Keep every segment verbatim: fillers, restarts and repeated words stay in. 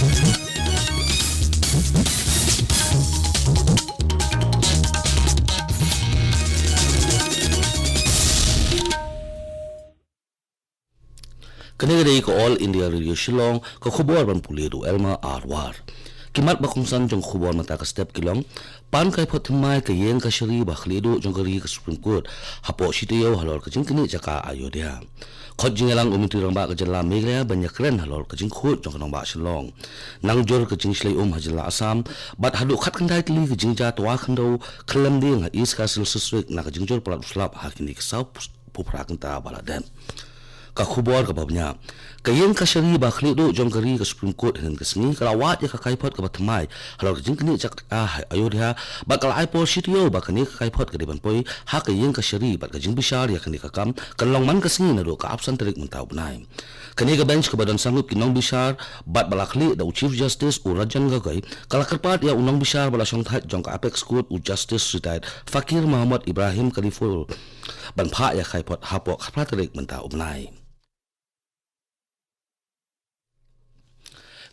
Kane ka dei ka All India Radio Shillong, ka khubor ban pule da u Elma Arwar. Ki mat ba kongsan jong ka khubor mynta ka step ki long: Pan kai phot thymmai ka ïing kashari ba khlieh duh jong ka ri ka Supreme Court hapoh shi taïew halor ka jingknieh jaka Ayodhya. Khot jingïalang u Myntri Rangbah ka jylla Meghalaya ban ïakren halor ka jingkhuid jong ka nongbah Shillong. Nang jur ka jingshlei um ha jylla Assam, bad haduh khatkhyndai tylli ka jingjia twa khyndew khyllem dieng ha East Khasi Hills District na ka jingjur palat u slap ha kine ki saw phew phra kynta ba la dep. Ka khubor kaba bniah. Ka ïing kashari ba khlieh duh jong ka ri ka Supreme Court hynnin ka sngi ka la wad ïa ka kai phot kaba thymmai halor ka jingknieh jaka ha Ayodhya, bad ka la ai por shi taïew ba kane ka kai phot ka dei ban poi ha ka ïing kashari, bad ka jingbishar ïa kane ka kam kan long man ka sngi naduh ka arphew san tarik mynta u bnai. Kane ka bench kaba don sangeh ki nongbishar bad ba la khlieh da u Chief Justice u Ranjan Gogoi, ka la kyrpad ïa u nongbishar ba la shongthait jong ka Apex Court u Justice Retired Fakir Muhammad Ibrahim Khaliful ban phah ïa ka kai phot hapoh ka phra tarik mynta u bnai.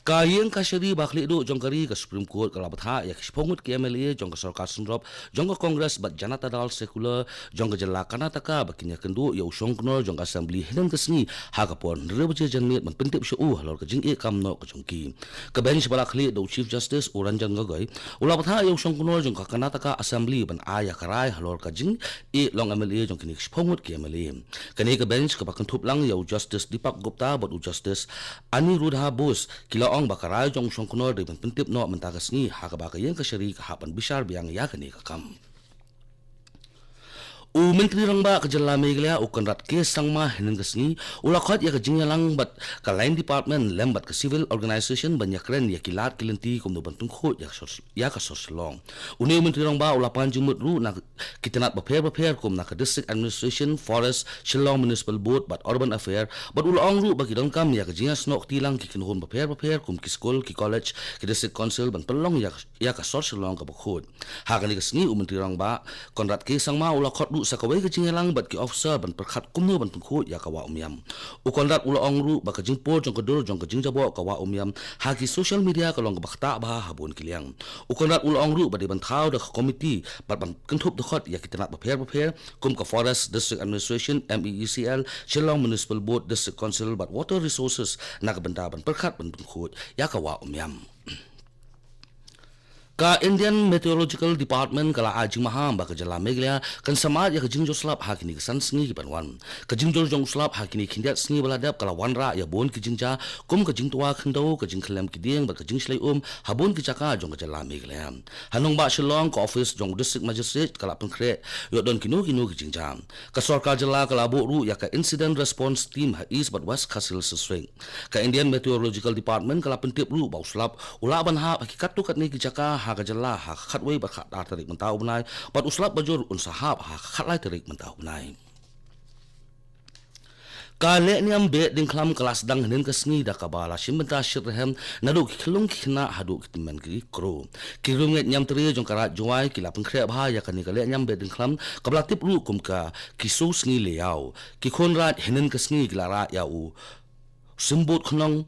Ka ïing kashari ba khlieh duh jong ka ri ka Supreme Court ka la bthah ïa ki shiphew ngut ki M L A jong ka sorkar synrop jong ka Congress bad Janata Dal Secular jong ka jylla Karnataka ba kin ïakynduh ïa u shongknor jong ka Assembly hynnin ka sngi ha ka por hynriew baje janmiet ban pyntip sha u halor ka jingeh kam noh ka jong ki. Ka bench ba la khlieh da u Chief Justice u Ranjan Gogoi u la bthah ïa u shongknor jong ka Karnataka Assembly ban ai ïa ka rai halor ka jingeh long M L A jong kine ki shiphew ngut ki M L A. Kane ka bench kaba kynthup lang ïa u Justice Deepak Gupta bad u Justice Aniruddha Bose ki la ong ba ka rai jong u shongknor dei ban pyntip noh mynta ka sngi ha kaba ka ïing kashari ka hap ban bishar biang ïa kane ka kam. U Myntri Rangbah ka jylla Meghalaya u Conrad K Sangma hynnin ka sngi u la khot ïa ka jingïalang bad ka Line Department lem bad ka civil organization ban ïakren ïa ki lad ki lynti kumno ban pynkhuid ïa ka sor, ïa ka sor Shillong. Une u Myntri Rangbah u la pan jingmut ruh na ki tnat bapher bapher kum na ka District Administration, Forest, Shillong Municipal Board bad Urban Affair, bad u la ong ruh ba ki donkam ïa ka jingïasnoh kti lang ki kynhun bapher bapher kum ki skul, ki college, ki District Council ban pynlong ïa ka, ïa ka sor Shillong kaba khuid. Ha kane ka sngi u Myntri Rangbah Conrad K Sangma u la khot ruh sa kawei ka jingïalang bad ki officer ban pyrkhat kumno ban pynkhuid ïa ka Wah Umiam. U Conrad u la ong ruh ba ka jingpur jong ka dur jong ka jingjaboh ka Wah Umiam ha ki social media ka long kaba ktah bha ha bun ki liang. U Conrad u la ong ruh ba dei ban thaw da ka komiti bad ban kynthup dkhot ïa ki tnat bapher bapher kum ka Forest, District Administration, M E E C L, Shillong Municipal Board, District Council bad Water Resources na ka bynta ban pyrkhat ban pynkhuid ïa ka Wah Umiam. Ka Indian Meteorological Department ka la ai jingmaham ba ka jylla Meghalaya kan samar ïa ka jingjur slap ha kine ki san sngi ki ban wan. Ka jingjur jong u slap ha kine ki khyndiat sngi ba la dep ka la wanrah ïa bun ki jingjia kum ka jingtwa khyndew, ka jingkhyllem ki dieng bad ka jingshlei um ha bun ki jaka jong ka jylla Meghalaya. Ha nongbah Shillong, ka office jong u District Magistrate ka la pynkhreh ïoh don kino kino ki jingjia. Ka sorkar jylla ka la buh ruh ïa ka Incident Response Team ha East bad West Khasi Hills District. Ka Indian Meteorological Department ka la pyntip ruh ba u slap u lah ban hap ha ki katto katne ki jaka ha ka jylla ha ka khatwei bad khatar tarik mynta u bnai, bad u slap bajur un sa hap ha ka khatlai tarik mynta u bnai. Ka lehniam Behdiengkhlam ka la sdang hynnin ka sngi da kaba la shim bynta shitrhem naduh ki khyllung ki khynnah haduh ki tymmen ki kro. Ki riewngeit niamtre jong ka Raid Jowai ki la pynkhreh bha ïa kane ka lehniam Behdiengkhlam kaba la tip ruh kum ka Kiso Sngi Lehïaw. Ki khun raid hynnin ka sngi ki la rah ïa u Symbud Khnong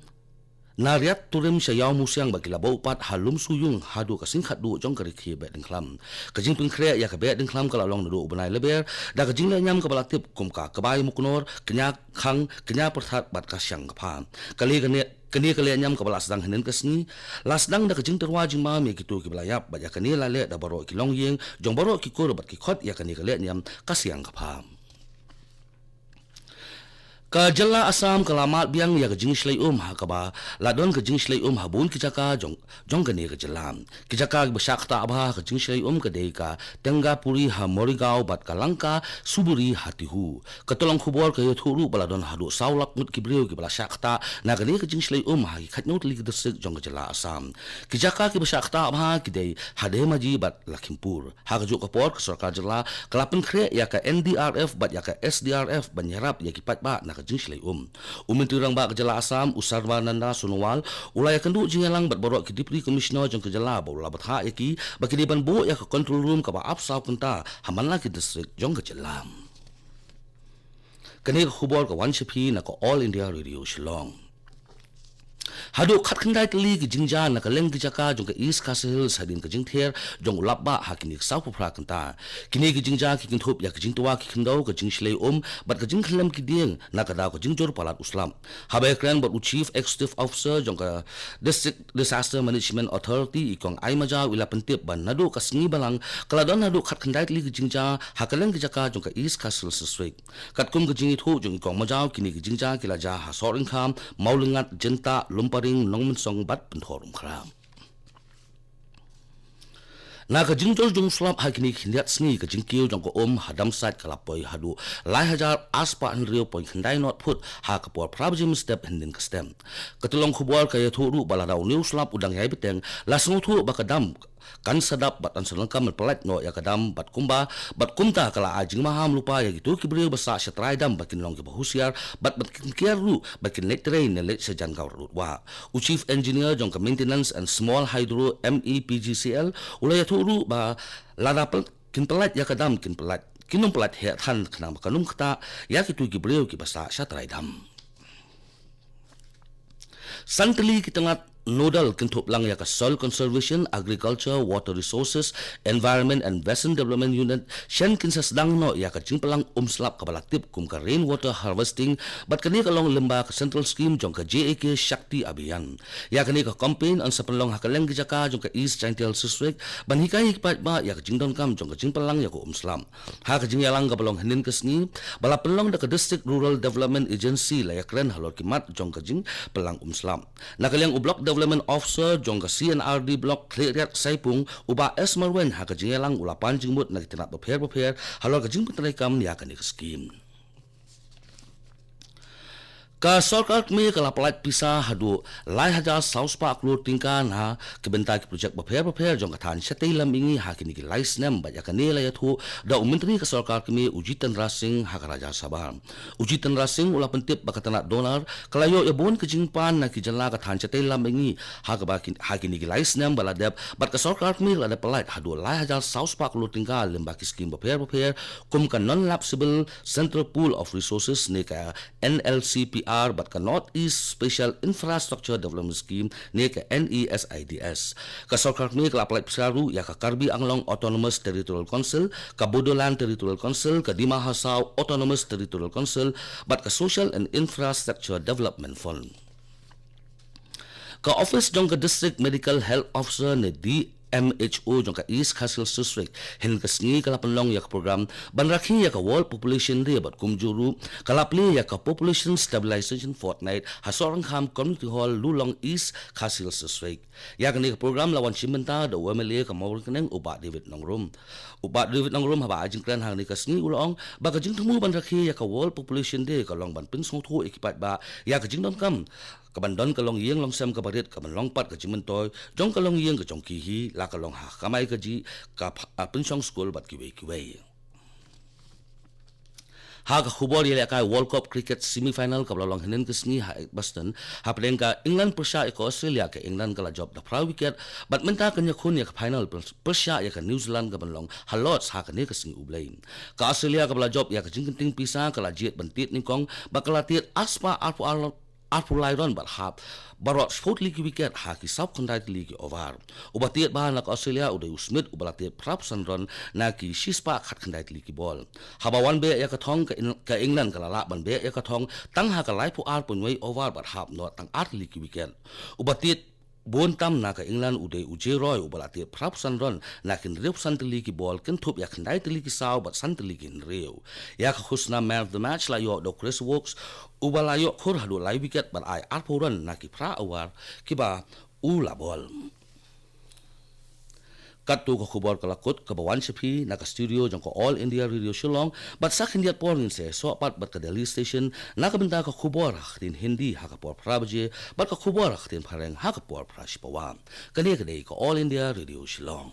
na Riat Turim sha Ïawmusiang bad ki la buh pat ha Lumsuyung haduh ka sing khatduh jong ka rkhie Behdiengkhlam. Ka jingpynkhreh ïa ka Behdiengkhlam ka la long naduh u bnai Lber da ka jinglehniam kaba la tip kum ka Kbai Muknor, Kñia Khang, Kñia Pyrthat bad ka Siang Ka Pha. Kane, kane ka lehniam kaba la sdang hynnin ka sngi la sdang da ka jingtyrwa jingmam ïa kito kiba la ïap bad ïa kane la leh da baroh ki longïing jong baroh ki kur bad ki khot ïa kane ka lehniam ka Siang Ka Pha. Ka jylla Assam ka la mad biang ïa ka jingshlei um ha kaba la don ka jingshlei um ha bun ki jaka jong, jong kane ka jylla. Ki jaka kiba shah ktah bha ha ka jingshlei um ka dei ka Tengapuri ha Morigaon bad ka Langkasuburi ha Tihu. Ka tyllong khubor ka ïathuh ruh ba la don haduh saw lak ngut ki briew kiba la shah ktah na kane ka jingshlei um ha ki khathynñiew tylli ki district jong ka jylla Assam. Ki jaka kiba shah ktah bha ki dei ha Dhemaji bad Lakhimpur. Ha kajuh ka por ka sorkar jylla ka la pynkhreh ïa ka N D R F bad ïa ka S D R F ban ïarap ïa ki paidbah na ka jingshlei um. U Myntri Rangbah ka jylla Assam u Sarbananda Sonowal u la ïakynduh jingïalang bad baroh ki Deputy Commissioner jong ka jylla ba u la bthah ïa ki ba ki dei ban buh ïa ka control room kaba arphew saw kynta ha man la ki district jong ka jylla. Kane ka khubor ka wan sha phi na ka All India Radio Shillong. Haduh khatkhyndai tylli ki jingjia na kylleng ki jaka jong ka East Khasi Hills hadien ka jingther jong u lapbah ha kine ki sawphew phra kynta. Kine ki jingjia ki kynthup ïa ka jingtwa ki khyndew, ka jingshlei um bad ka jingkhyllem ki dieng na ka daw ka jingjur palat u slap. Haba ïakren bad u Chief Executive Officer jong ka District Disaster Management Authority, i Kong Ai Majaw, i la pyntip ba naduh ka sngi Balang ka la don haduh khatkhyndai tylli ki jingjia ha kylleng ki jaka jong ka East Khasi Hills District. Katkum ka jingithuh jong i Kong Majaw, kine ki jingjia ki la jia ha Sohryngkham, Mawlyngkngat, Jyntah, Lumparing, Nongmynsong bad Pynthorumkhrah. Na ka jingjur jong u slap ha kine ki khyndiat sngi, ka jingkiew jong ka um ha Damsait ka la poi haduh lai hajar arspah hynriew point khyndai nod phut ha ka por phra baje mynstep hynnin ka step. Ka tyllong khubor ka ïathuh ruh ba lada une u slap u dang ïai bteng, la sngewthuh ba ka dam kan sa dap bad kan sa lyngkam ban pyllait noh ïa ka dam bad kumba, bad kumta ka la ai jingmaham lypa ïa kito ki briew ba sah sha trai dam ba kin long kiba husiar bad ba kin kiar ruh ba kin leit trei ne leit sha jan kawar lut wah. U Chief Engineer jong ka Maintenance and Small Hydro, M E P G C L, u la ïathuh ruh ba lada pyn-, kin pyllait ïa ka dam kin pyllait, kin ym pyllait heh than khnang ba kan ym ktah ïa kito ki briew kiba sah sha trai dam. San tylli ki tnat nodal kynthup lang ïa ka Soil Conservation, Agriculture, Water Resources, Environment and Basin Development Unit shen kin sa sdang noh ïa ka jingpynlang um slap kaba la tip kum ka Rainwater Harvesting, bad kane ka long lyngba ka Central Scheme jong ka J A K Shakti Abhiyan. Ïa kane ka campaign yn sa pynlong ha kylleng ki jaka jong ka East Jaintia Hills District ban hikai ïa ki paidbah ïa ka jingdonkam jong ka jingpynlang ïa ka um slap. Ha ka jingïalang kaba long hynnin ka sngi, ba la pynlong da ka District Rural Development Agency, la ïakren halor ki mat jong ka jingpynlang um slap. Na ka liang u Block Development Officer jong ka C and R D Block Khliehriat Saipung, u Bah S Marwein, ha ka jingïalang u la pan jingmut na ki tnat bapher bapher halor ka jingpyntreikam ïa kane ka skim. Ka sorkar kmie ka la pyllait pisa haduh lai hajar saw spah klur tyngka na ka bynta ki projek bapher bapher jong ka thain shatei lam mihngi ha kine ki lai snem, bad ïa kane la ïathuh da u Myntri ka sorkar kmie u Jitendra Singh ha ka Rajya Sabha. U Jitendra Singh u la pyntip ba ka tnat DoNER ka la ïoh ïa bun ka jingpan na ki jylla ka thain shatei lam mihngi ha kaba kin-, ha kine ki lai snem ba la dep, bad ka sorkar kmie la dep pyllait haduh lai hajar saw spah klur tyngka lyngba ki skim bapher bapher kum ka Non-Lapsable Central Pool of Resources ne ka N L C P R bad ka North East Special Infrastructure Development Scheme ne ka N E S I D S. Ka sorkar kmie ka la pyllait pisa ruh ïa ka Karbi Anglong Autonomous Territorial Council, ka Bodoland Territorial Council, ka Dima Hasao Autonomous Territorial Council bad ka Social and Infrastructure Development Fund. Ka office jong ka District Medical Health Officer ne D M H O jong ka East Khasi Hills District hynnin ka sngi ka la pynlong ïa ka program ban rakhe ïa ka World Population Day bad kumjuh ruh ka la plie ïa ka Population Stabilization Fortnight ha Sohryngkham Community Hall, Lulong, East Khasi Hills District. Ïa kane ka program la wan shim bynta da u M L A ka Mawryngkneng, u Bah David Nongrum. U Bah David Nongrum haba ai jingkren ha kane ka sngi u la ong ba ka jingthmu ban rakhe ïa ka World Population Day ka long ban pynsngewthuh ïa ki paidbah ïa ka jingdonkam ka ban don ka longïing longsem kaba rit, ka ban long pat ka jingmyntoi jong ka longïing ka jong ki hi, la ka long ha ka kamai kajih, ka ph-, ah, pynshong skul bad kiwei kiwei. Ha ka khubor ïalehkai World Cup Cricket semi final kaba la long hynnin ka sngi ha Edgbaston, hapdeng ka England pyrshah ïa ka Australia, ka England ka la jop da phra wicket bad mynta kan ïakhun ïa ka final pyr-, pyrshah ïa ka New Zealand ka ban long ha Lord's ha kane ka sngi U Blei. Ka Australia kaba la jop ïa ka jingkynting pisa ka la jied ban tied nyngkong bad ka la tied arspah arphew ar, arphew lai run bad hap baroh shiphew tylli ki wicket ha ki saw khyndai tylli ki over. Uba tied bha na ka Australia u dei u Smith uba la tied phraphew san run na ki shispah khatkhyndai tylli ki bol. Haba wan beh ïa ka thong ka In-, ka England ka la lah ban beh ïa ka thong tang ha ka laiphew ar point wei over bad hap noh tang ar tylli ki wicket. Uba tied bun tam na ka England u dei u Jay Roy uba la tied phraphew san run na ki hynriewphew san tylli ki bol kynthup ïa khyndai tylli ki saw bad san tylli ki hynriew. Ïa ka khusnam man of the match la ïoh da u Chris Woakes uba la ïoh khur haduh lai wicket bad ai arphew run na ki phra over kiba u la bol. Katto ka khubor ka la kut kaba wan sha phi na ka studio jong ka All India Radio Shillong, bad sa khyndiat por ngin sa ïasoh pat bad ka Delhi Station na ka bynta ka khubor ha ka ktien Hindi ha ka por phra baje bad ka khubor ha ka ktien Phareng ha ka por phra shipawa. Kane ka dei ka All India Radio Shillong.